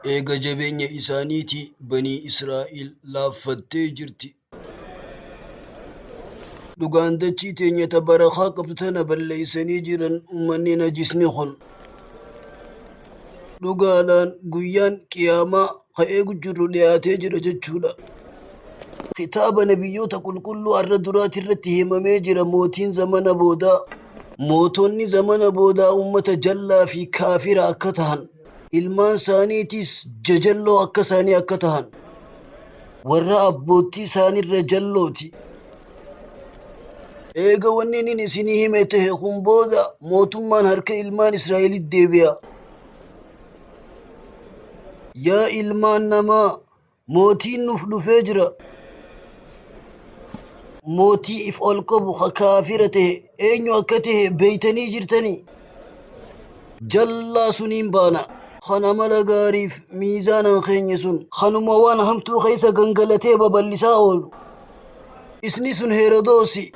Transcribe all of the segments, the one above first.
Eega jabeenya isaaniitii Banii Israa'iil laaffattee jirti. Dhugaan dachii teenya ta barakaa qabdu tana balleeysanii jiran ummanni najisni kun. Dhugaadhaan guyyaan qiyaamaa ka eegu jirru dhiyaatee jira jechuudha. Kitaaba nabiyyoota qulqulluu arra duraatirratti himamee jira mootiin zamana boodaa. Mootonni zamana boodaa ummata jallaa fi kaafira akka tahan. Ilmaan isaaniitis jajalloo akka isaanii akka tahan. Warra abboottii isaanirra jallooti. Eega wanni inin isinii hime tahe kun booda mootummaan harka ilmaan Israa'elitti deebi'a. Yaa ilmaan namaa, mootiin nuuf dhufee jira. Mootii if ol qabu ka kaafira tahe eenyu akka tahe beeytanii jirtanii? Jallaa suniin baana. Kan amala gaariif miizaana hin keenye sun. Kanuma waan hamtuu keessa gangalatee babal'isaa oolu. Isni sun Herodoosi.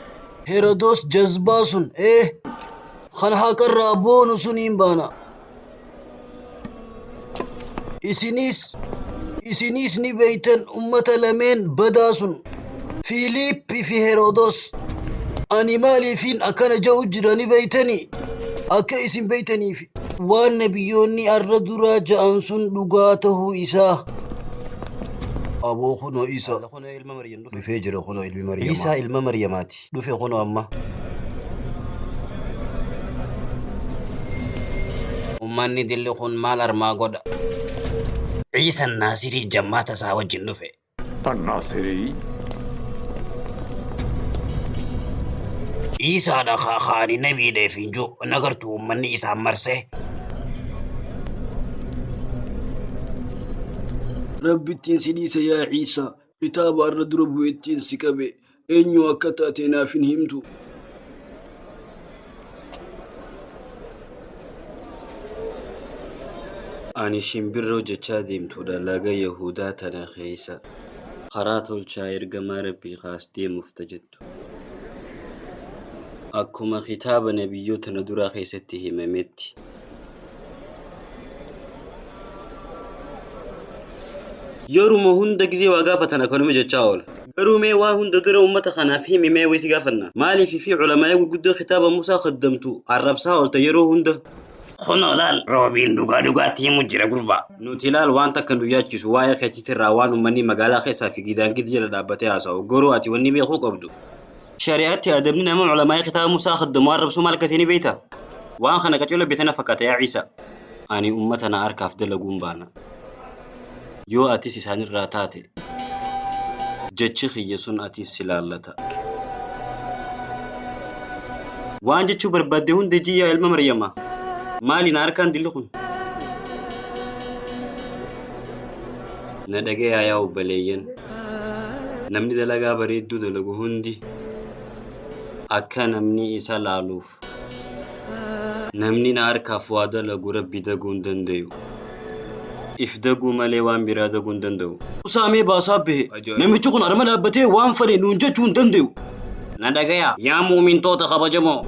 Herodoos jazbaa sun, ee, kan haqarraa boonu suniin baana. Isinis, isinis ni beeytan ummata lameen badaa sun, Fiiliippi fi Herodos. Ani maaliifiin akkana ja'u jira ni beeytanii? Akka isin beeytaniifi. Waan nabiyyoonni arra duraa ja'an sun dhugaa tahuu isaa. Aboo kunoo isa. Dhufee jira kunoo ilmi Maryamaa. Iisaa ilma Maryamaati. Dhufe kunoo amma. Ummanni dilli kun maal armaa godha? Iisan Naasirii jammaata isaa wajjin dhufe. An-Naasirii. Iisaadha ka ka ani nabiidha ifiin ji'u hin agartuu ummanni isaan marsee. Rabbittiin si dhiisa yaa Iisaa. Kitaaba arra dura bu'ettiin si qabe. Eenyu akka taate naaf hin himtu. Ani shimbirroo jechaa deemtuudha laga Yahudaa tana keessa. Karaa tolchaa ergamaa Rabbii ka as deemuuf ta jettu. Akkuma kitaaba nabiyyoota na duraa keessatti himametti. Yeruma hunda gizee waa gaafatan akkanuma jechaa oola. Garuu mee waan hunda dura ummata kanaaf himi mee wayii si gaafanna. Maaliif fi ulamaa'ii gurguddoo kitaaba Musaa khaddamtu arrabsaa oolta yeroo hunda? Kunoo laal Roobiin dhugaa dhugaatti himu jira gurbaa. Nuti laal waan takka nu yaachisu waa'ee keetitirraa waan ummanni magaalaa keessaa fi gidaangidi jala dhaabbatee haasa'u. Garuu ati wanni beekuu qabdu. Shari'aatti adabni nama ulamaa'ii kitaaba Musaa khaddamu arrabsuu maal akka ta'e ni beektaa? Waan kana qaceeloo beekte na fakkaata yaa Iisaa. Ani ummata na harkaaf dalaguun baana. Yoo atis isaanirraa taate, jechi kiyya sun atis si laallata. Waan jechuu barbaadde hunda jii yaa ilma Maryamaa. Maali na harkaan dilli kun? Na dhagayaa yaa obbaleeyyan. Namni dalagaa bareedduu dalagu hundi akka namni isa laaluuf Namni na harkaaf waa dalagu Rabbi daguu hin dandayu. If daguu malee waan biraa daguu hin danda'u. Usaamee baasaa bahe. Namichi kun arma dhaabbatee waan fedhe nuun jechuu hin dandayu. Na dhagayaa, yaa mu'umintoota kabajamoo!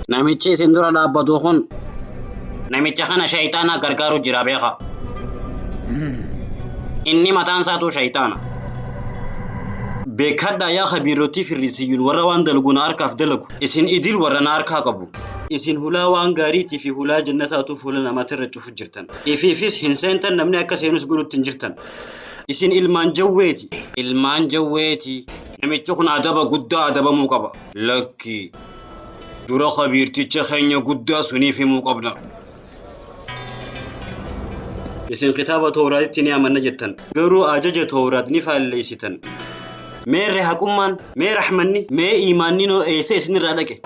Namichi isin dura dhaabbatu kun namicha kana shayxaana gargaaru jira beekaa. Inni mataan isaatuu shayxaana. Beekadhaa yaa khabiirrotii firrisiyyuun warra waan dalagu na harkaaf dalagu. Isin idil warra na harkaa qabu. Isin hulaa waan gaariitii fi hulaa jannataatuu fuula namaatirra cufu jirtan. Ifiifis hin seentan namni akka seenus godhutti hin jirtan. Isin ilmaan jawweeti. Ilmaan jawweeti. Namichi kun adaba guddaa adabamuu qaba. Lakki. Dura khabiirticha keenya guddaa suniif himuu qabna. Isin kitaaba Tooraatitti ni amanna jettan, garuu ajaja Tooraat ni faalleessitan. Meerre haqummaan, mee rahmanni, mee iimaanninoo eessa isinirraa dhaqe?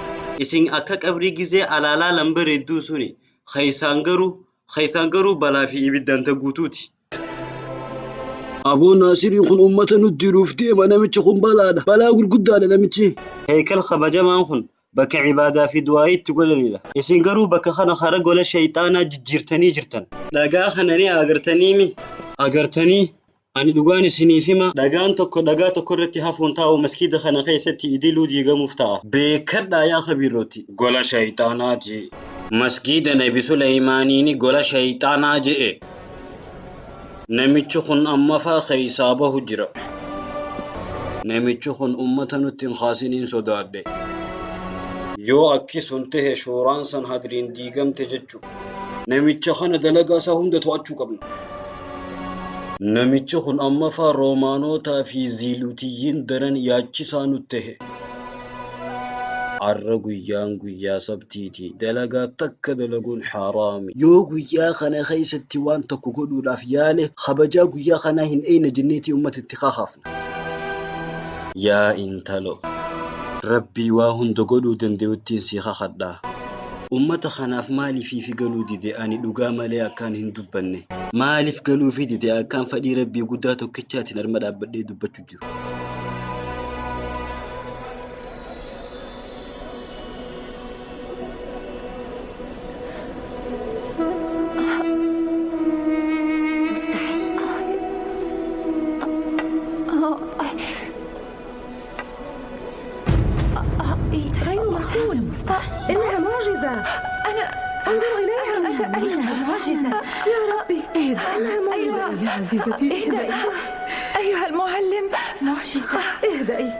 Isin akka qabrii gizee alaa laalan bareedduu suni, keessaan garuu, keessaan garuu balaa fi ibiddaan ta guutuuti. Aboo Naasiriin kun ummata nutti diruuf deema namichi kun balaadha. Balaa gurguddaadha namichi. Heeykal kabajamaan kun bakka ibaadaa fi du'aa'ii itti godhaniidha. Isin garuu bakka kana kara gola sheyxaanaa jijjiirtanii jirtan. Dhagaa kana ni agartaniimi? Agartanii? Ani dhugaan isiniif hima, dhagaan tokko dhagaa tokko irratti hafuun taa'u maskiida kana keessatti idiluu diigamuuf ta'a. Beekkadhaa yaa kabiirrootti! Gola sheyxaanaati. Masgiida Nabi Suleymaaniini gola shayxaanaa je'e. Namichi kun amma faa keeysaa bahu jira. Namichi kun ummata nutti hin kaasiniin sodaadhe. Yoo akki sun tahe shuuraan san hadriin diigamte jechu. Namicha kana dalagaa isaa hunda to'achuu qabna. Namichi kun amma faa Roomaanootaa fi Ziilutiyyiin daran yaachisaa nutti tahe. Arra guyyaan guyyaa sabtiiti. Dalagaa takka dalaguun haraami. Yoo guyyaa kana keeysatti waan tokko godhuudhaaf yaale kabajaa guyyaa kanaa hin eeyne jenneeti ummata itti kakaafna. Yaa intalo! Rabbii waa hunda godhuu dandayuttiin sii kakadha. Ummata kanaaf maaliifiifi galuu dide ani dhugaa malee akkaan hin dubbanne? Maaliif galuufii dide akkaan fadhii Rabbii guddaa tokkichaatiin arma dhaabbadhee dubbachu jiru? غير معقول، إنها معجزة. أنا انظروا إليها. إنها معجزة. يا ربي، إنها معجزة. يا عزيزتي اهدئي أيها المعلم. معجزة. اهدئي.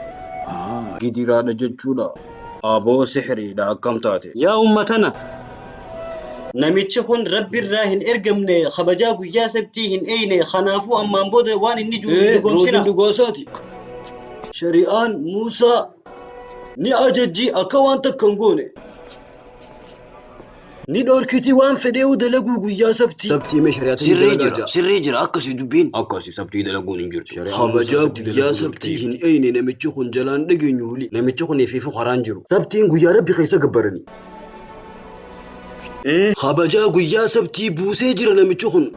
Gidiraadha jechuudha. Aboo sihriidha akkam taate? Yaa ummatana! Namichi kun Rabbi irraa hin ergamne, kabajaa guyyaa sabtii hin eeyne, kanaafuu ammaan booda waan inni jiru hin dhugoomsina. Roobiin dhugoosaati. Shari'aan Muusaa ni ajajji akka waan takka hin goone. Ni dhorkiti waan fedheewu dalaguu guyyaa sabtii. Sabtii mee shari'aatiin Sirrii dalagaa jira, ja'a. sirrii jira, akkasi dubbiin. Akkasi sabtii dalaguun hin jirtu. Kabajaa guyyaa sabtii hin eeyne namichi kun jalaan dhageenyu huli. Namichi kun ifiifu karaan jiru. Sabtiin guyyaa Rabbi keessa gabbarani. Kabajaa guyyaa sabtii buusee jira namichi kun.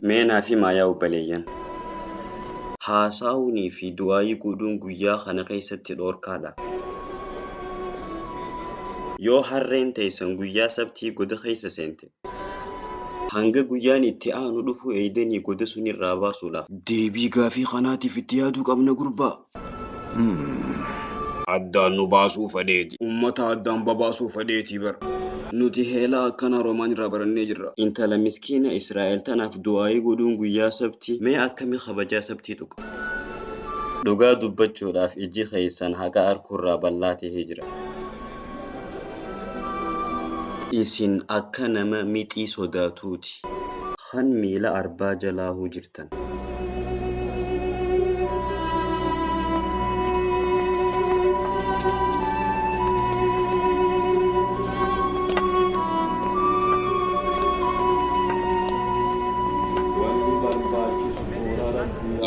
Mee naaf himaa yaa obboleeyyan. Haasaawunii fi du'aayii godhuun guyyaa kana keessatti dhoorkaadha. Yoo harreen teessan guyyaa sabtii goda keessa seente, hanga guyyaan itti aanu dhufu eeydanii goda sun irraa baasuudhaaf. Deebii gaafii kanaatiif itti yaaduu qabna gurbaa. Addaan nu baasuu fedheeti. Ummata addaan babaasuu fedheeti bar. Nuti heela akkanaa Roomaan irraa barannee jirra. Intala miskiina Israa'el tanaaf du'aayii godhuun guyyaa sabtii mee akkami kabajaa sabtii tuqa? Dhugaa dubbachuudhaaf ijji keessan haqa arkuurraa bal'aa tahee jira. Isin akka nama mixii sodaatuuti. Kan miila arbaa jalaahuu jirtan.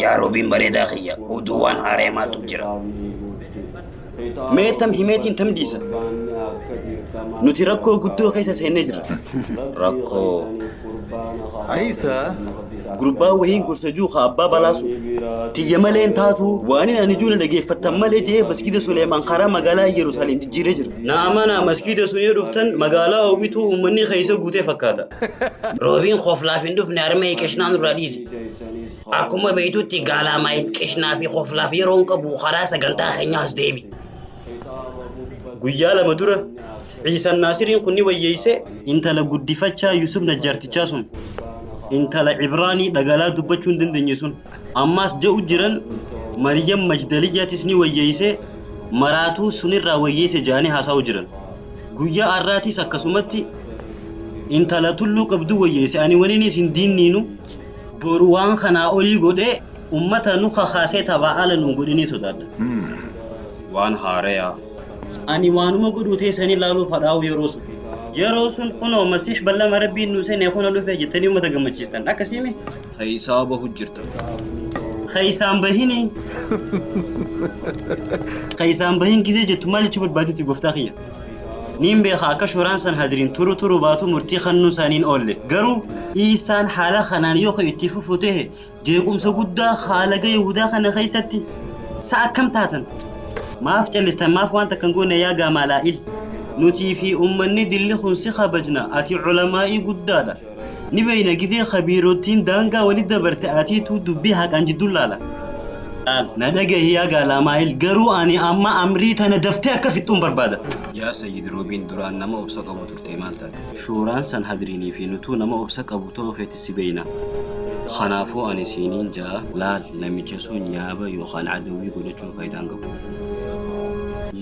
Yaa Roobiin bareedaa kiyya, oduu waan haaree maaltu jira? Mee tam himeetiin tam dhiisa? Nuti rakkoo guddoo keessa seennee jirra. Rakkoo. عيسى. Gurbaa wahiin gorsa juuka abbaa balaasu. Tiyya malee hin taatu waan ani juuna dhageeffattan malee jee maskiida Suleemaan karaa magaalaa Yerusaalem jijjiiree jira. Na amanaa, maskiida sun yoo dhuftan magaalaa hawwituu uummanni keessa guutee fakkaata. Roobiin koflaaf hin dhufne, harmee qishnaa nurraa dhiisi. Akkuma beektutti gaalaamaa qishnaa fi koflaaf yeroo hin qabu, karaa sagantaa keenyaas deebi. Guyyaa 2 dura Ciisan Naasiriin kun ni wayyeeyse intala guddifachaa Yusuf Najjaartichaa sun. Intala Ibraanii dhagalaa dubbachuu hin dandeenye sun. Ammaas je'u jiran Maryam Majdaliyyaatis ni wayyeeyse, maraatuu sunirraa wayyeeyse ja'anii haasa'u jiran. Guyyaa har'aatis akkasumatti intala tulluu qabdu wayyeeyse. Ani waniinis hin diinniinu boru waan kanaa olii godhee ummata nu kakaasee taphaa ala nuun godhinii sodaadha. Waan haarayaa. Ani waanuma godhuu teessanii ilaaluu fadhaa'u yeroo sun. Yeroo sun kunoo Masiih ballama Rabbiin nu seene kunoo dhufe jettanii uummata gammachiistan. Akkasiimi? Keessaa bahu jirta. Keessaan bahini. Keessaan bahin gizee jettu maal jechuu barbaadetti gooftaa kiyya? Niin beeka akka shoraan san hadiriin turu turu baatu murtii kannuu isaaniin oolle. Garuu Iisaan haala kanaan yoo itti fufu ta'e jeequmsa guddaa haala Yihudaa kana keessatti sa akkam taatan? Maaf callistan, maaf waan takka hin goone yaa gaamaalaa'il? Nutii fi uummanni dilli kun si kabajna, ati culamaa'ii guddaadha. Ni beeyna gizee kabiirottiin daangaa walitti dabarte atiitu dubbii haqaan jidduu laala. Na dhagahi yaa Gaalamaayil, garuu ani amma amrii tana daftee akka fixxuun barbaada. Yaa Sayyid Roobiin, duraan nama obsa qabu turte, maal taate? Shuuraan san hadriinii fi nutuu nama obsa qabu ta'uu keetti si beeyna. Kanaafuu ani siiniin ja'a, laal, namicha sun nyaaba yookaan adawwii godhachuun faayidaan qabu.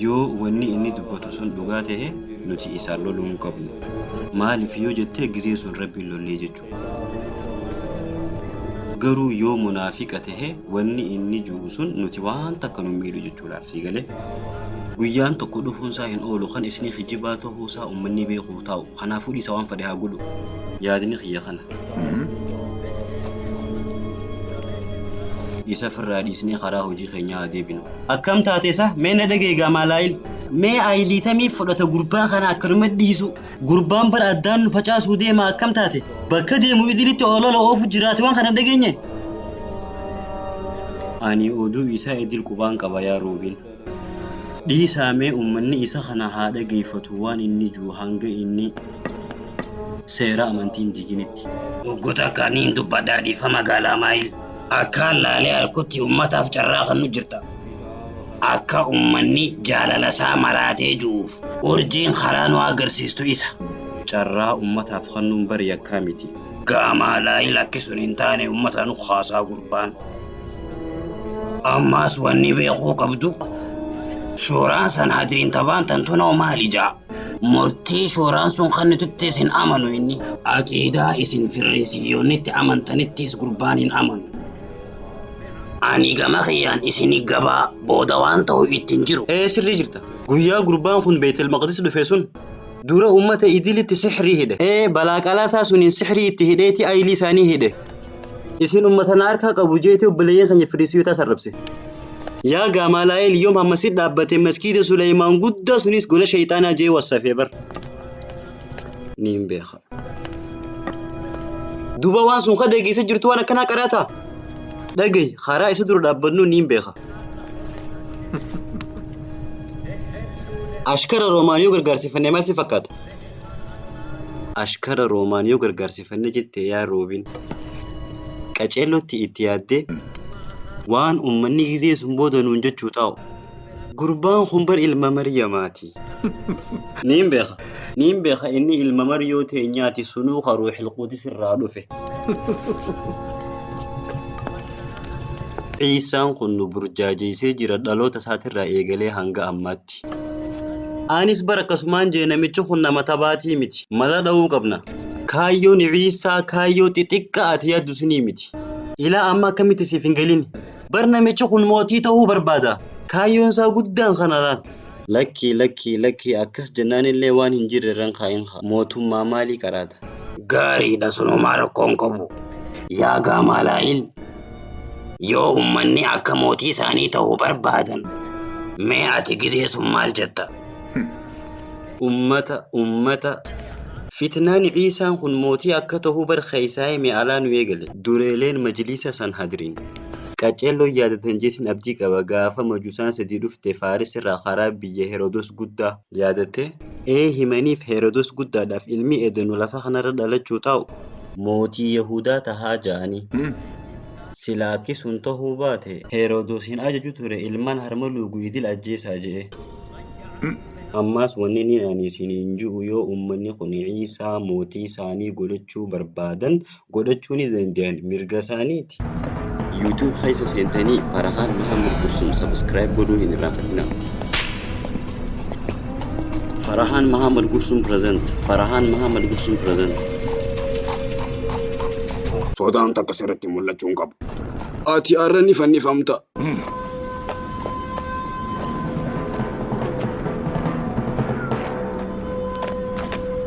Yoo wanni inni dubbatu sun dhugaa ta'e, nuti isaan loluu hin qabnu. Maaliif yoo jettee, gizee sun Rabbiin lollee jechuudha. Garuu yoo munaafiqa ta'e, wanni inni jiru sun nuti waan takka nu miidhu jechuudha. Sii galee? Guyyaan tokko dhufuunsaa hin oolu kan isni kijibaa ta'uusaa uummanni beekuu taa'u. Kanaafuu dhiisa, waan fedhe haa godhu. Yaadni kiyya kana. Isa firraa dhiisnee karaa hojii keenyaa haa deebinu. Akkam taate isa? Mee na dhagaye Gamaalaayil. Mee ayiliitamii fudhata gurbaa kana akkanuma dhiisu. Gurbaan bara addaan nu facaasuu deema, akkam taate? Bakka deemu idilitti olola oofu jiraate, waan kana dhageenye. Ani oduu isaa idil qubaan qaba, yaa Roobiin. Dhiisaa, mee uummanni isa kana haa dhageeffatu waan inni jiru, hanga inni seera amantiin diiginitti. Oggota akkaniin dubbadhaa, dhiifama Gaalamaayil. Akkaan laalee harkutti ummataaf carraa kan nu jirta. Akka ummanni jaalala isaa maraatee jiruuf urjiin karaa nu agarsiistu isa. Carraa ummataaf kennuun bari yakkaa miti. Gaamaalaayil, akki sun hin taane, ummata nu kaasaa gurbaan. Ammaas wanni beekuu qabdu, suuraan san hadriin tabaan tantunoo maali jaa? Murtii suuraan sun kan nuti isin amanu inni. Aqiidaa isin firrisiyyoonnitti amantanittis gurbaan hin amanu. Ani gama kiyyaan isini gabaa booda waan ta'u ittiin jiru. Ee, sirrii jirta. Guyyaa gurbaan kun Beetel Maqdis dhufe sun dura uummata idilitti sixrii hidhe. Ee, balaa qalaasaa suniin sixrii itti hidheeti ayilii isaanii hidhe. Isin uummata na harkaa qabu jeeti obboleeyyan keenya Firiisiyotaa sarrabse. Yaa Gaamaalaa'el, yoom hammasitti dhaabbate maskiida Suleymaan guddaa sunis gola shayxaanaa jee wassafee bar. Niin beeka. Duuba waan sun ka dhageessa jirtu waan akkanaa qaraataa? Dhagayi, karaa isa dura dhaabbannu niin beeka. Ashkara Roomaan yoo gargaarsifanne maal si fakkaata? Ashkara Roomaan yoo gargaarsifanne jette, yaa Roobiin. Qaceellootti itti yaaddee waan uummanni gizee sun booda nuun jechuu taa'u. Gurbaan kun bar ilma Maryamaati. Niin beeka. Niin beeka, inni ilma Maryoo teenyaati, sunuu ka Ruuxil Qudus irraa dhufe. Ciisaan kun nu burjaajeessee jira dhaloota isaatirraa eegalee hanga ammaatti. Anis bara akkasumaan jee, namichi kun nama tabaatii miti. Mala dha'uu qabna. Kaayyoon Ciisaa kaayyoo xixiqqaa ati yaaddu sunii miti. Ilaa, amma akkamitti siif hin galin. Bar namichi kun mootii ta'uu barbaada. Kaayyoon isaa guddaan kana laal. Lakkii, lakkii, lakkii, akkas jennaan illee waan hin jirre irran kaa'in haa. Mootummaa maalii qaraata? Gaariidha, sunumaa rakkoon qabu. Yaa Gaamaalaayil, yoo ummanni akka mootii isaanii ta'uu barbaadan, mee ati gizee sun maal jetta? Ummata, ummata. Fitnaan Ciisaan kun mootii akka ta'uu bar keessaa hime alaa nu eegale. Dureeleen majliisa san hadriin. Qaceelloo yaadatan jeetiin abdii qaba, gaafa majusaan sadii dhufte Faaris irraa karaa biyya Herodos guddaa. Yaadatte? Ee, himaniif Herodos guddaadhaaf ilmi edenu lafa kanarra dhalachuu taa'u. Mootii Yahudaa tahaa ja'anii. Silaa akki sun tahuu baate, Herodos hin ajaju ture ilmaan harma luugu idil ajjeesaa je'e. Ammaas wanni niin ani isiniin ju'u, yoo ummanni kun Ciisaa mootii isaanii godhachuu barbaadan, godhachuu ni dandayan, mirga isaaniiti. YouTube keessa seentanii Farahaan Mahamud Gursum subscribe godhuu hin irraanfatinaa. Farahaan Mahamud Gursum present. Farahaan Mahamud Gursum present. Sodaan takka sirriitti mul'achuu hin qabu. Ati har'a ni fannifamta.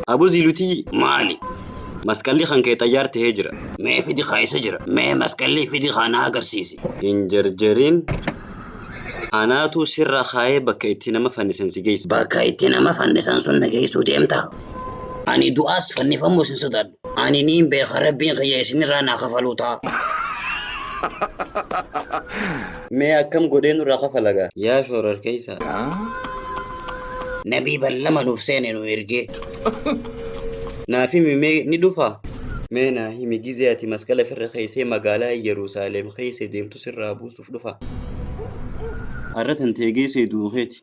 Abu Zilutii. Maali? Masqalli kan kee xayyaar tahee jira. Mee fidi kaa, isa jira. Mee masqalli fidi kaa, na agarsiisi. Hin jarjarin. Anaatu sirra kaayee bakka itti nama fannisan si geessa. Bakka itti nama fannisan sun na geessuu deemta. Ani du'aas fannifamuus hin sodaadhu. Ani niin beeka, Rabbiin kiyya isinirraa naa kafaluu ta'a. Mee akkam godhee nurraa kafalagaa? Yaa shoorar keessa. Nabii ballama nuuf seene nu ergee. Naaf himi, mee ni dhufaa? Mee naa himi, gizee ati masqala firra keessee magaalaa Yerusaalem keessa deemtu sirraa buusuuf dhufa. Arra tantee geessee du'uu keeti.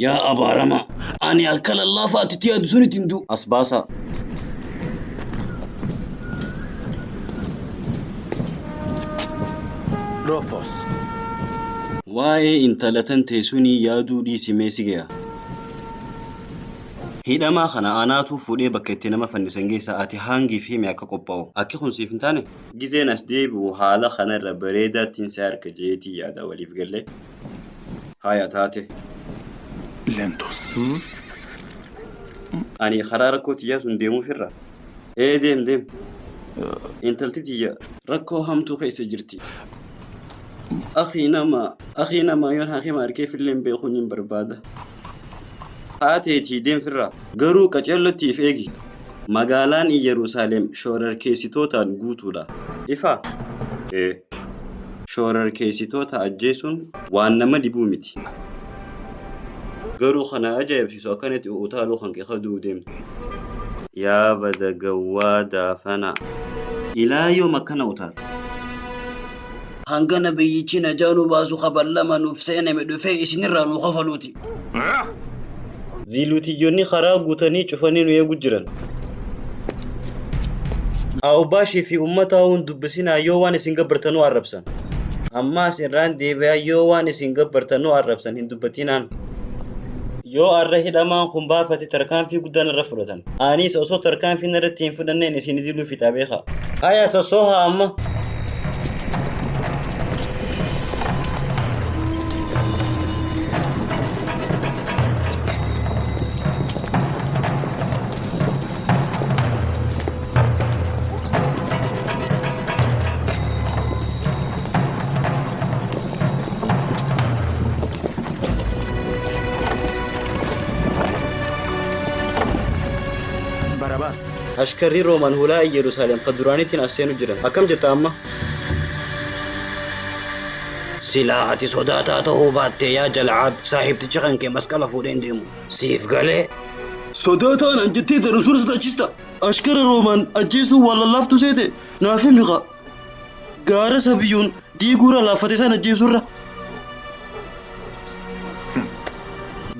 Yaa abaaramaa! Ani akka lallaafaatti itti yaadu sunitti hin du'u. As baasaa. روفوس. Waa'ee intala tantee sunii yaaduu dhiisi mee si gaya. Hidhamaa kana anaatu fuudhee bakka itti nama fannisan geessa ati haangii fi himi akka qophaa'u. Akki kun siif hin taane? Gizeen as deebi'u haala kanarra bareedaattiin si harka jeetii yaada waliif gallee. Haya taate. لينتوس. Ani karaa rakkoo tiyyaa sun deemuufirra. Ee deem deem. Intalti tiyya rakkoo hamtuu keessa jirti. Akii nama akii nama yoon hakima argeefillee hin beekuun hin barbaada. Haateetii deemfirra. Garuu qaceellottiif eegi. Magaalaan Iyyerusaalem shoorarkeessitootaan guutuudha. Ifa? Ee. Shoorarkeessitoota ajjeesuun waan nama dhibuu miti. Garuu kana ajaa'ibsiisu akkanatti utaaluu kan kee kaduu deemtu. Yaa bada gawwaa daafana. Ilaa yoom akkana utaalta? Hanga nabiyyichi najaa nu baasu kaballama nuuf seename dhufee isinirraa nu kafaluuti. Ziilutiyyoonni karaa guutanii cufanii nu eegu jiran. Awbaashii fi uummata hin dubbisinaa yoo waan isin gabbartanuu arrabsan. Ammaas irraan deebi'aa yoo waan isin gabbartanuu arrabsan hin dubbatinaan. Yoo arra hidhamaan kun baafate tarkaanfii guddaan irra fudhatan. Anis osoo tarkaanfii irratti hin fudhanneen isin diluu fixaa beeka. Haya sossoohaa amma. باراباس. Ashkarri Roomaan hulaa Iyyerusaalem kan duraaniitiin as seenu jiran. Akkam jetta amma? Silaa ati sodaataa ta'uu baattee yaa Jalcaad saahibticha kan kee masqala fuudheen deemu. Siif galee. Sodaataan an jettee rasuula sodaachista. Ashkara Roomaan ajjeesuun waan lallaaftu seete naaf himi kaa. Gaara sabiyyuun diiguura laaffate isaan ajjeesurra.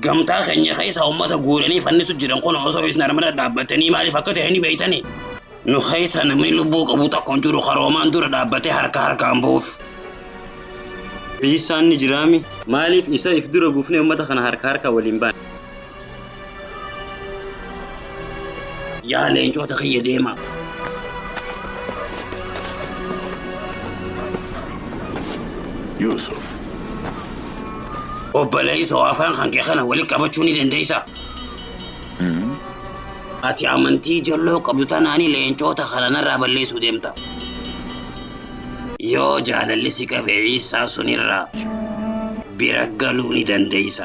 Gamtaa keenya keessa uummata guuranii fannisu jiran kun osoo isin armana dhaabbatanii maaliif akka ta'e ni beeytani. Nu keessa namni lubbuu qabu tokko hin jiru karoomaan dura dhaabbatee harka harkaan bu'uuf. Ciisaan ni jiraami. Maaliif isa if dura buufnee uummata kana harka harka waliin baane? Yaa leencota kiyya deema. يوسف. Obboleessa afaan kan kee kana walitti qabachuu ni dandeessa. Ati amantii jalloo qabdu tanaani leencota kana narraa balleessuu deemta. Yoo jaalalli si qabe Ciisaa sunirraa bira galuu ni dandeessa.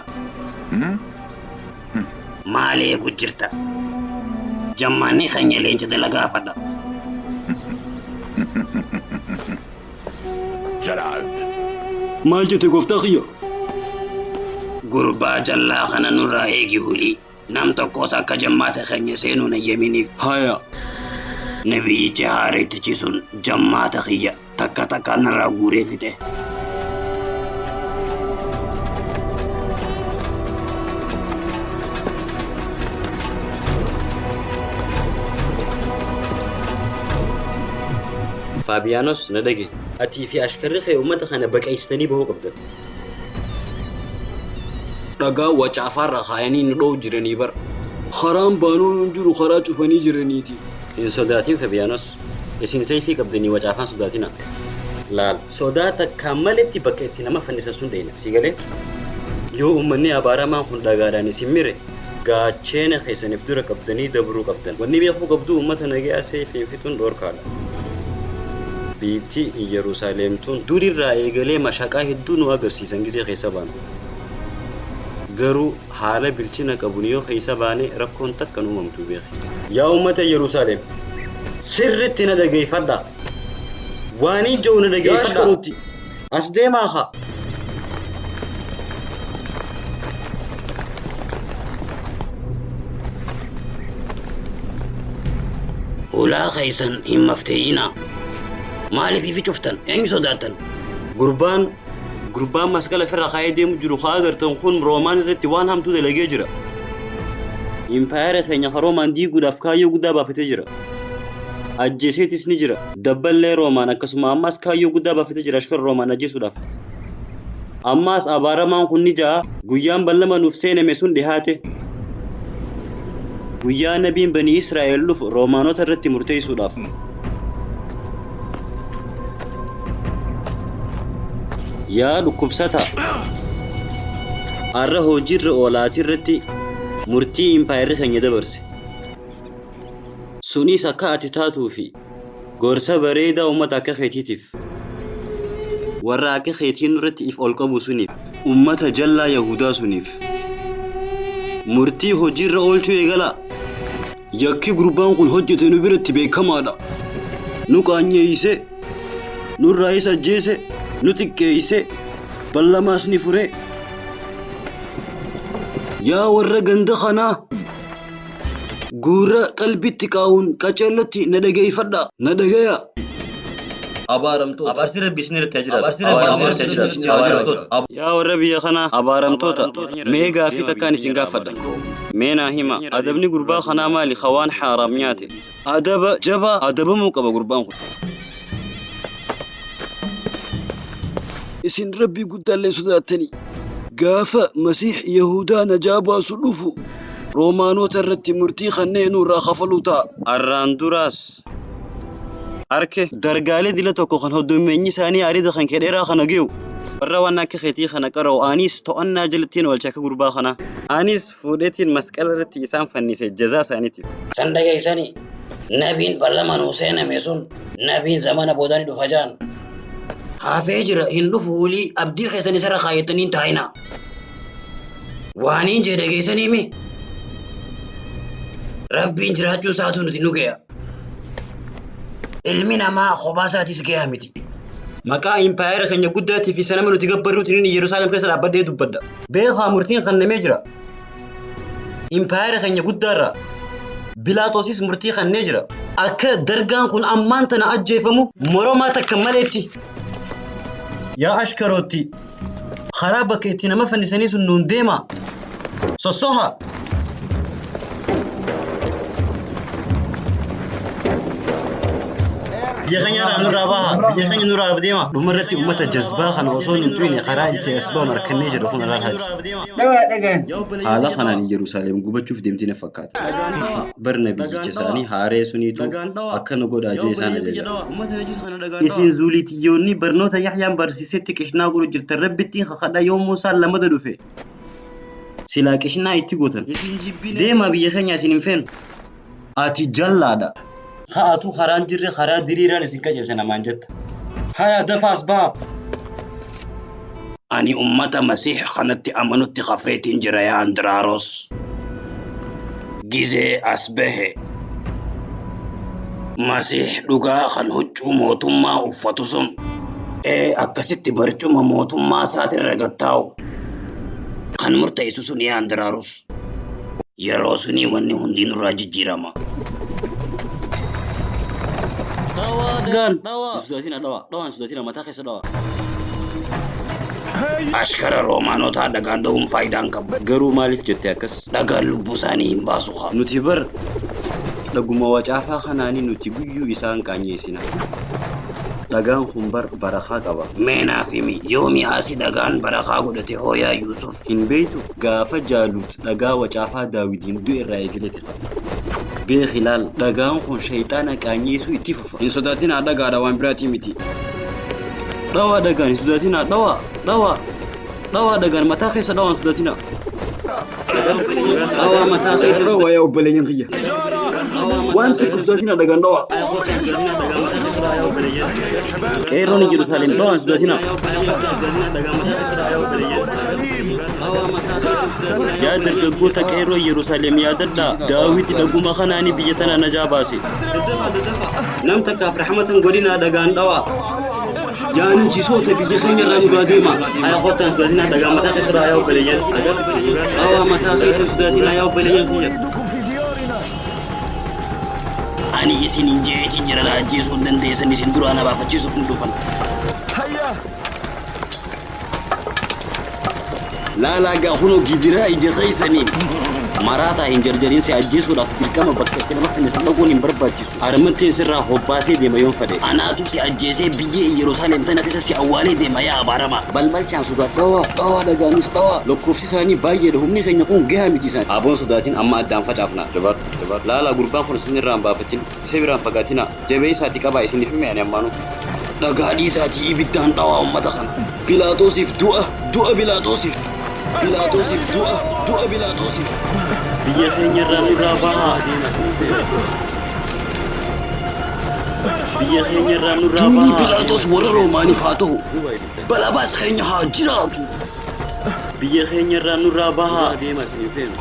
Maal eegu jirta? Jammaanni keenya leenca dalagaa fadha. جلعاد. Maal jette gooftaa kiyya? Gurbaa jallaa kana nurraa eegi hulii. Nam tokkos akka jammaata keenya seenuu hin eeyyaminiif. Haya. Nabiyyichi haareetichi sun jammaata kiyya takka takkaan narraa guuree fixe. Faabiyaanos na dhage. Atii fi ashkarri kee uummata kana baqeessitanii bahuu qabdan. Dhagaa wacaafaarra kaayanii nu dho'u jiranii bara. Karaan baanuun hin jiru karaa cufanii jiraniiti. Hin sodaatin Faabiyaanos. Isin seefii qabdanii wacaafaan sodaatina. Laal. Sodaa takkaan maletti bakka itti nama fannisan sun dheena. Si galee? Yoo uummanni abaaramaan kun dhagaadhaan isin mire gaacheena keessaniif dura qabdanii dabruu qabdan. Wanni beekuu qabdu uummata nagayaa seefiin fixuun dhoorkaadha. Biitti Iyyerusaalem tun durirraa eegalee mashaqaa hedduu nu agarsiisan gizee keessa baanu. Garuu haala bilchina qabuun yoo keessa baane rakkoon takka nu uumamtu beeki. Yaa uummata Iyyerusaalem sirriitti na dhageeffadhaa. Waan ija'u na dhageeffadhaa. Ashkaruutti as deemaa haa. Hulaa keessan hin mafteeyyinaa. Maaliif ifi cuftan? Eenyu sodaattan? Gurbaan Gurbaan masqala ofirra kaayee deemu jiru haa agartan kun Roomaan irratti waan hamtuu dalagee jira. Impaayera keenya ka Roomaan diiguudhaaf kaayyoo guddaa baafatee jira. Ajjeeseetis ni jira. Dabballee Roomaan akkasuma ammas kaayyoo guddaa baafatee jira ashkara Roomaan ajjeesuudhaaf. Ammaas abaaramaan kun ni ja'a guyyaan ballama nuuf seename sun dhihaate. Guyyaa nabiin banii Israa'el dhufu Roomaanota irratti murteessuudhaaf. Yaa dhukkubsataa! Har'a hojiirra oolaatii irratti murtii impaayerri keenya dabarse. Sunis akka ati taatuu fi gorsa bareedaa uummata akka keetiitiif. Warra akka keetii nurratti if ol qabu suniif. Ummata jallaa Yahudaa suniif. Murtii hojiirra oolchuu eegalaa. Yakki gurbaan kun hojjete nu biratti beekamaadha. Nu qaanyeeyse, nurraayis ajjeese, nu xiqqeeyse, ballamaas ni fure. Yaa warra ganda kanaa! Gurra qalbitti kaa'uun qaceellotti na dhageeffadhaa, na dhagayaa. Abaaramtoota. Abaarsi Rabbi isin irratti haa jiraatu. Abaarsi Rabbi isin irratti haa jiraatu. Abaaramtoota. Yaa warra biyya kanaa abaaramtoota, mee gaaffii takkaan isin gaafadha. Mee naa hima, adabni gurbaa kanaa maali ka waan haaraam nyaate? Adaba jabaa adabamuu qaba gurbaan kun. Isin Rabbii guddaallee hin sodaattanii. Gaafa Masiih Yahudaa najaa baasu dhufu Roomaanota irratti murtii kannee nurraa kafaluu ta'a. Arraan duraas arke dargaalee dila tokko kan hoddommeenyi isaanii areeda kan kee dheeraa kana ge'u warra waan akka keetii kana qara'u anis to'annaa jalattiin oolche akka gurbaa kanaa. Anis fuudheetiin masqala irratti isaan fannise jazaa isaaniitiif. San dhageessanii nabiin ballama nuu seename sun nabiin zamana boodaa ni dhufa jaan. Hafee jira hin dhufu wly abdii keessan isarra kaayattanii hin taa'inaa. Waaniin jee dhageessanii mi? Rabbiin jiraachuun isaatuu nuti nu geya. Ilmi namaa kophaa isaatis geyaa miti. Maqaa impaayera keenya guddaatii fi sanama nuti gabbarruutiin inni Yerusaalem keessa dhaabbadhee dubbadha. Beekaa murtiin kannamee jira. Impaayera keenya guddaarraa Bilaaxoosis murtii kannee jira. Akka dargaan kun ammaan tana ajjeefamu moromaa takka maleetti. Yaa ashkarootti karaa bakka itti nama fannisanii sun nuun deemaa. Sossoha! Biyya keenya irraa nurraa baha. Biyya keenya nurraa deema. Dhuma irratti uummata jazbaa kana osoo nun tuyne karaa itti as baanu harkannee jirra kun alaal haji. Dhawaa dhagaan. Haala kanaan Yerusaalem gubachuuf deemti na fakkaata. Bar nabiyyicha isaanii haaree suniitu akkana godhaa jee isaan ajaja. Isin zuuliitiyyoonni barnoota Yahyaan barsiisetti qishnaa godhu jirtan Rabbittiin kakadha yoo Muusaan lamada dhufe silaa qishnaa itti gootan. Deemaa biyya keenya isin hin feenu. Ati jallaadha. Ka'atu karaan jirre karaa diriiraan isin qajeelcha namaan jetta. Haya dafaa as bahaa. Ani ummata Masiih kanatti amanutti kafreetiin jira yaa Andiraaros. Gizee as bahe Masiih dhugaa kan huccuu mootummaa uffatu sun ee akkasitti barcuma mootummaa isaatirra gad taa'u kan murteessu sun yaa Andiraaros. Yeroo sunii wanni hundii nurraa jijjiirama. Dhagaan. Hin sodaatina dhawa. Dhawaan sodaatina mataa keessa dhawa. Ashkara Roomaanotaa dhagaan dha'uun faayidaa hin qabu. Garuu maaliif jette akkas? Dhagaan lubbuu isaanii hin baasu kaa. Nuti bar dhaguma wacaafaa kanaanii nuti guyyuu isaan qaanyeessina. Dhagaan kun bar barakaa qaba. Mee naaf himi, yoomi asi dhagaan barakaa godhate hoo yaa Yuusuf? Hin beeytu? Gaafa Jaaluut dhagaa wacaafaa Daawidiin du'e irraa eegaleeti kaa. Beekhi laal, dhagaan kun sheyxaana qaanyeessuu itti fufa. Hin sodaatinaa dhagaadha waan biraatii miti. Dhawaa dhagaan hin sodaatinaa dhawaa dhawaa dhawaa dhagaan mataa keessa dhawaa hin sodaatinaa. Dhawaa mataa keessa Dhawaa yaa obboleeyyan kiyya. Waan tokko hin sodaatinaa dhagaan dhawaa. Qeerroon Yerusaalem dhawaa hin sodaatinaa. Yaa dargaggoota qeerroo Yerusaalem yaadadhaa Daawit dhaguma kanaani biyya tana najaa baase. Nam takkaaf rahmatan godhinaa dhagaan dhawaa. Yaa najisoota biyya keenya irraa nurraa deema. Aya kottaa hin sodaatinaa dhagaan mataa keessa irraa yaa obboleeyyan. Dhawaa mataa keessa hin sodaatinaa yaa obboleeyyan kiyya. Ani isiniin je'eetiin jira na ajjeesuu hin dandeessan isin duraa na baafachiisuuf ni dhufan. Laalaa gaa kunoo gidiraa ija keessaniin. Maraataa hin jarjarin si ajjeesuudhaaf dirqama bakka itti nama fannisan dhaquun hin barbaachisu. Harmattiin sirraa hobbaasee deema yoon fedhe. Anaatu si ajjeesee biyyee Yerusaalem tana keessa si awwaalee deema yaa abaaramaa. Balbalchaan sodaadhu. Dhawaa dhawaa dhagaanis dhawaa. Lakkoofsi isaanii baay'eedha humni keenya kun gahaa miti isaan. Aboon sodaatiin amma addaan facaafna. Jabaadhu jabaadhu. Laalaa gurbaan kun isin irraa hin baafatin. Isa biraan fagaatina. Jabeessaatii qabaa isiniif hime ani ammaanuu. Dhagaa dhiisaatii ibiddaan dhawaa uummata kana. Pilaaxoosiif du'a du'a Pilaaxoosiif. Pilaaxoosiif du'a du'a Pilaaxoosiif. Biyya keenya irraa nurraa bahaa deema isin Biyya keenya irraa nurraa Duuni bahaa. Pilaaxoos warra Roomaaniif haa ta'u. Balabaas keenya haa jiraatu. Biyya keenya irraa nurraa bahaa deema isin feenu.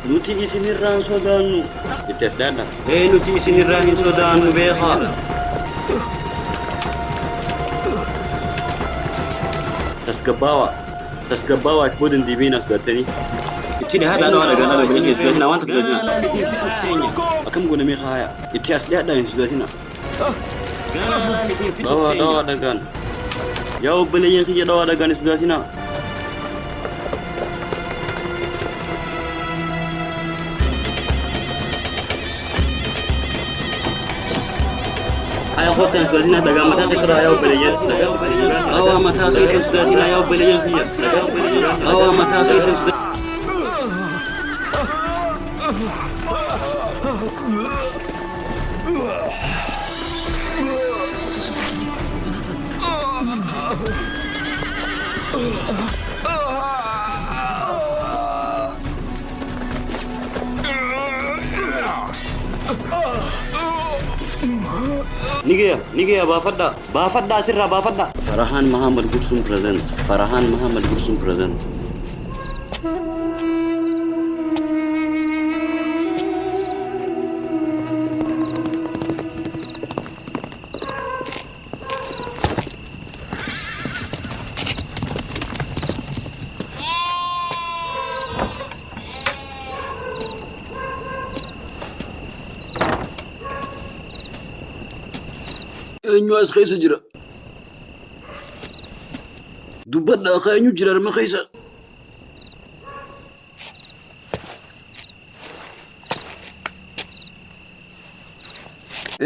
Nuti isinirraa hin sodaannu. Itti as dhaadha. Ee nuti isinirraa hin sodaannu beekaa. Tasgabbaawaa. Tasgabbaawaa fi booda hin deebiin as gaattanii. Itti dhiyaadhaa dhawaa dhagaa dhala godhanii hin sodaatina waan takka sodaatina. Akkam goona meeqa haaya. Itti as dhiyaadhaa hin sodaatina. Dhawaa dhawaa dhagaan. Yaa obboleeyyan kiyya dhawaa dhagaan hin sodaatina. Aya kottaa hin sodaatina dhagaa mataa keessa yaa obboleeyyan. Dhawaa mataa keessa hin sodaatina yaa obboleeyyan kiyya. Dhawaa mataa keessa hin sodaatina. Nigeya, Nigeya baafadhaa. Baafadhaa asirraa baafadhaa. Farahaan Mahamad Gursum present. Farahaan Mahamad Gursum present. Eenyu as keessa jira? Dubbadhaa kaa eenyu jira harma keessa?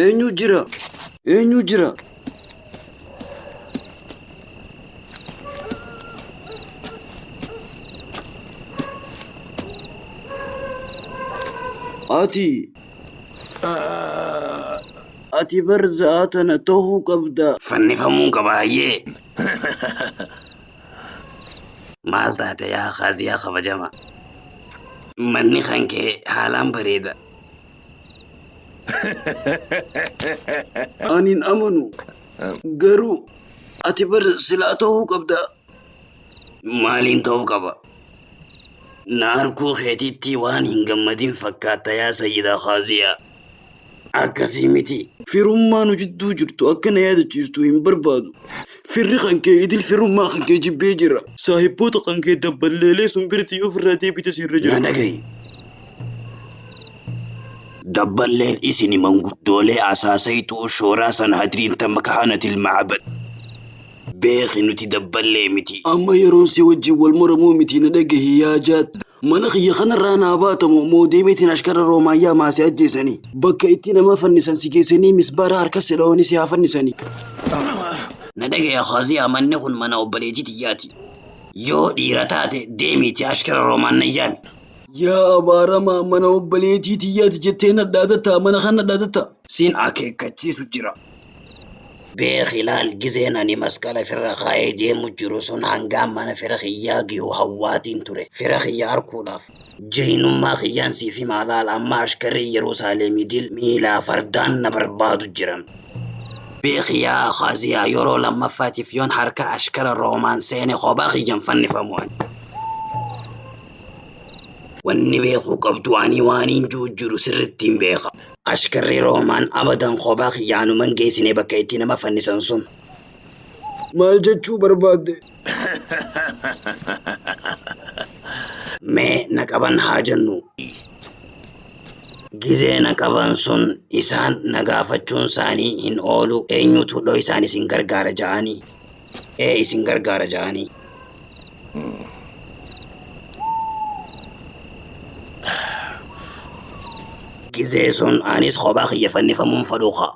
Eenyu jira? Eenyu jira? Ati ati bar za'aa tana ta'uu qabda. Fannifamuun qabaayyee. Maal taate yaa kaaziyaa kabajama. Manni kan kee haalaan bareeda. Ani hin amanu. Garuu ati bar silaa ta'uu qabda. Maaliin ta'uu qaba? Na arguu keetiitti waan hin gammadin fakkaata yaa sayyidaa kaaziyaa. Akkasii miti. Firummaa nu jidduu jirtu akka na yaadachiistu hin barbaadu. Firri kan kee idil firummaa kan kee jibbee jira. Saahibboota kan kee dabballeelee sun biratti yoo ofirraa deebite sirra jira. Na dhaga'i. Dabballeen isini manguddoolee asaasayituu shooraa sana hadriin tamma kahanatil macbad. Beeki nuti dabballee miti. Amma yeroon si wajjin wal moramuu miti na dhagahi yaa jaat. Mana kiyya kanarraa naa baatamu moo deemeetiin ashkara Roomaayyaa maasii ajjeesanii. Bakka itti nama fannisan si geessanii misbaara harka si dha'ooni si haa fannisanii. Na dhagaya Khaziyaa manni kun mana obboleettii tiyyaati. Yoo dhiira taate deemiiti ashkara Roomaan na yaami. Yaa abaaramaa mana obboleettii tiyyaati jettee na dhaadatta mana kana dhaadatta. Siin akeekkachiisu jira. Beeki laal gizeen ani masqala firra kaayee deemu jiru sun hangaan mana fira kiyyaa gihu hawwaatiin ture. Fira kiyya arguudhaaf. Jeenummaa kiyyaan siif himaa laal amma ashkarri Yerusaalemii dil miilaa fardaan na barbaadu jiran. Beeki yaa Khaziyaa yeroo lammaffaatiif yoon harka ashkara Roomaan seene kophaa kiyyan fannifamu ani. Wanni beekuu qabdu ani waaniin jiru jiru sirriitti hin beeka. Ashkarri Roomaan abadan kophaa kiyyaanuman geessine bakka itti nama fannisan sun. Maal jechuu barbaadde? Mee na qaban haa jennu. Gizee na qaban sun isaan na gaafachuun isaanii hin oolu eenyutu dhoo isaan isin gargaara ja'anii. Ee isin gargaara ja'anii. Gizee sun anis kophaa kiyya fannifamuun fedhu kaa.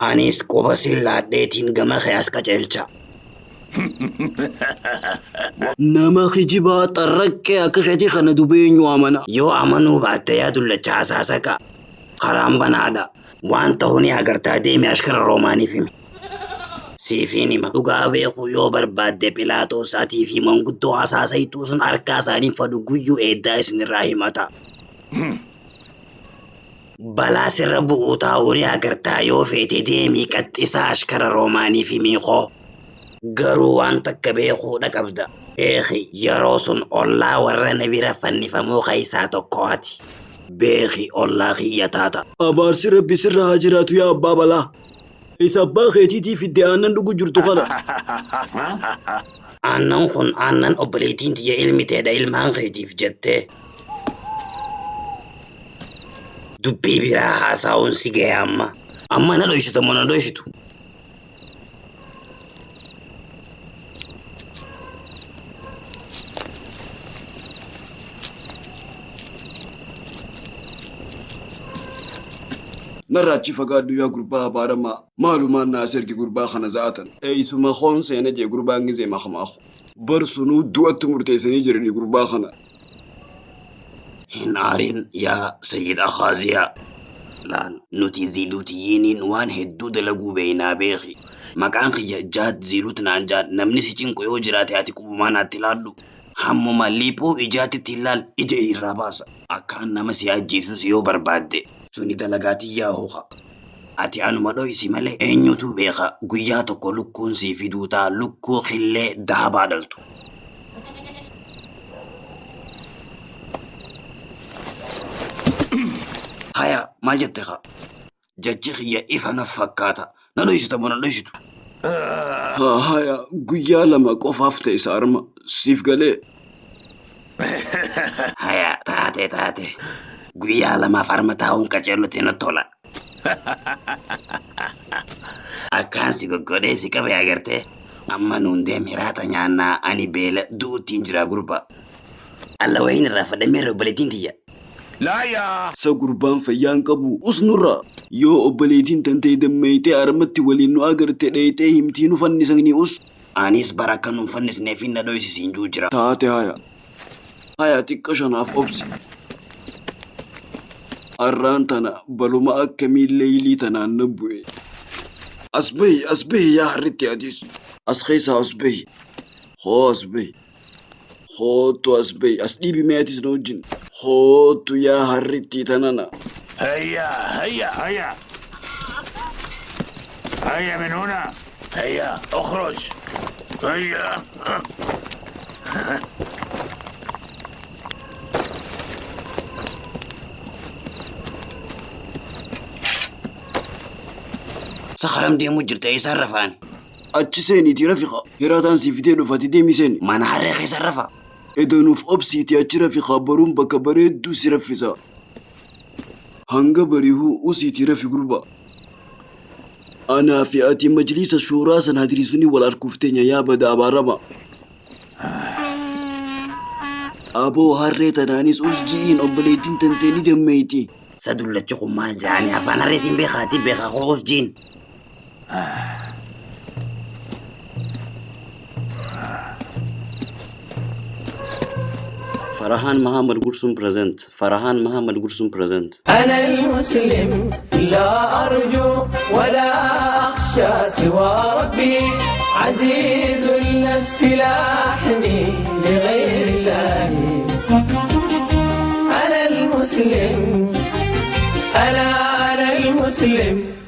Anis quba sillaadheetiin gama kee as qajeelcha. Nama kijibaa xarraqqee akka keetii kana duba eenyu amana? Yoo amanuu baatte yaa dullacha asaasaqa. Karaan banaadha. Waan ta'u ni agartaa deemi ashkara Roomaaniif himi. Siifiin hima. Dhugaa beekuu yoo barbaadde Philaaxoos atii fi manguddoo asaasaytuu sun harkaa isaaniin fadhu guyyuu eeddaa isinirraa himata. Balaa sirra bu'uu taa'uu ni agartaa yoo feete deemii qaxxisaa ashkara Roomaaniif himii koo. Garuu waan takka beekuudha qabda. Beeki yeroo sun ollaa warra na bira fannifamuu keessaa tokko ati. Beeki ollaa kiyya taata. Abaarsi Rabbi sirra haa jiraatu yaa abbaa balaa. Isa abbaa keetiitii fidde aannan dhugu jirtu kana. Aannan kun aannan obboleettiin tiyya ilmi teedha ilmaan keetiif jettee. Dubbii biraa haasa'uun si gahe amma. Amma na dhoysita moo na dhoysitu? Narraa achi fagaadhu yaa gurbaa abaaramaa. Maalumaan na as erge gurbaa kana za'atan. Eeysuma koon seena jee gurbaan gizee makmaaku. Bar sunuu du'atti murteessanii jiranii gurbaa kana. Hin aarin yaa Sayyid Akhaaziyaa. Laal nuti Ziiluutiyyiiniin waan hedduu dalaguu beeynaa beeki. Maqaan kiyya Jaad Ziiluut naan jaan namni si cinqu yoo jiraate ati qubumaa naatti laadhu. Hammuma liphuu ijaatitti hin laal ija irraa baasa. Akkaan nama si ajjeesus yoo barbaadde suni dalagaa tiyyaa hooka. Ati anuma dhoysi malee eenyutu beeka guyyaa tokko lukkuun sii fiduu ta'a lukkuu killee dahabaa dhaltu. Haya maal jette kaa? Jechi kiyya ifa naf fakkaata. Na dhoysita moo na dhoysitu? Haa haya guyyaa lama qofaaf ta'e isa arma siif galee. Haya taate taate. Guyyaa lamaaf arma taa'uun qaceellotti na tola. Akkaan si goggodhee si qabe agartee. Amma nuun deem hiraata nyaannaa ani beela du'uttiin jira gurba. Alla wayiin irraa fadhameera obboleettiin tiyya. لا يا Sa gurbaan fayyaa hin qabu us nurraa. Yoo obboleettiin tantee dammeeytee armatti waliin nu agarte dheeyxee himtii nu fannisanii us. Anis bara akka nun fannisneef na dhoysi siin juu jira. Taate haya. Haya xiqqa shanaaf obsi. Arraan tana baluma akkamii leeylii tanaan na bu'e. As bahi as bahi yaa harritti atis. As keessaa as bahi. Hoo as bahi. Hoottu as bahi. As dhiibi mee atis na wajjin. Hoottu yaa harrittii tanana. هيا هيا هيا هيا من هنا هيا اخرج هيا Sakaram deemuu jirta eessaan rafaani? Achi seeniitii rafiqa. Hiraataan si fidee dhufati deemi seeni. Mana harree keessa rafa. Edanuuf obsiitii achi rafiqa baruun bakka bareedduu si raffisa. Hanga barihuu usiitii rafi gurba. Anaa fi ati majliisa shuuraa san hadiriisunii wal arkuuf teenya yaa bada abaarama. Aboo harree tanaanis us ji'iin obboleettiin tantee ni dammeeyti. Sa dullachi kun maal ja'anii afaan harreetiin beekaatii beekaa koos jiin. Farahaan Mahamad Gursum present. Farahaan Mahamad Gursum present. أنا المسلم لا أرجو ولا أخشى سوى ربي عزيز النفس لا أحمي لغير الله أنا المسلم أنا المسلم.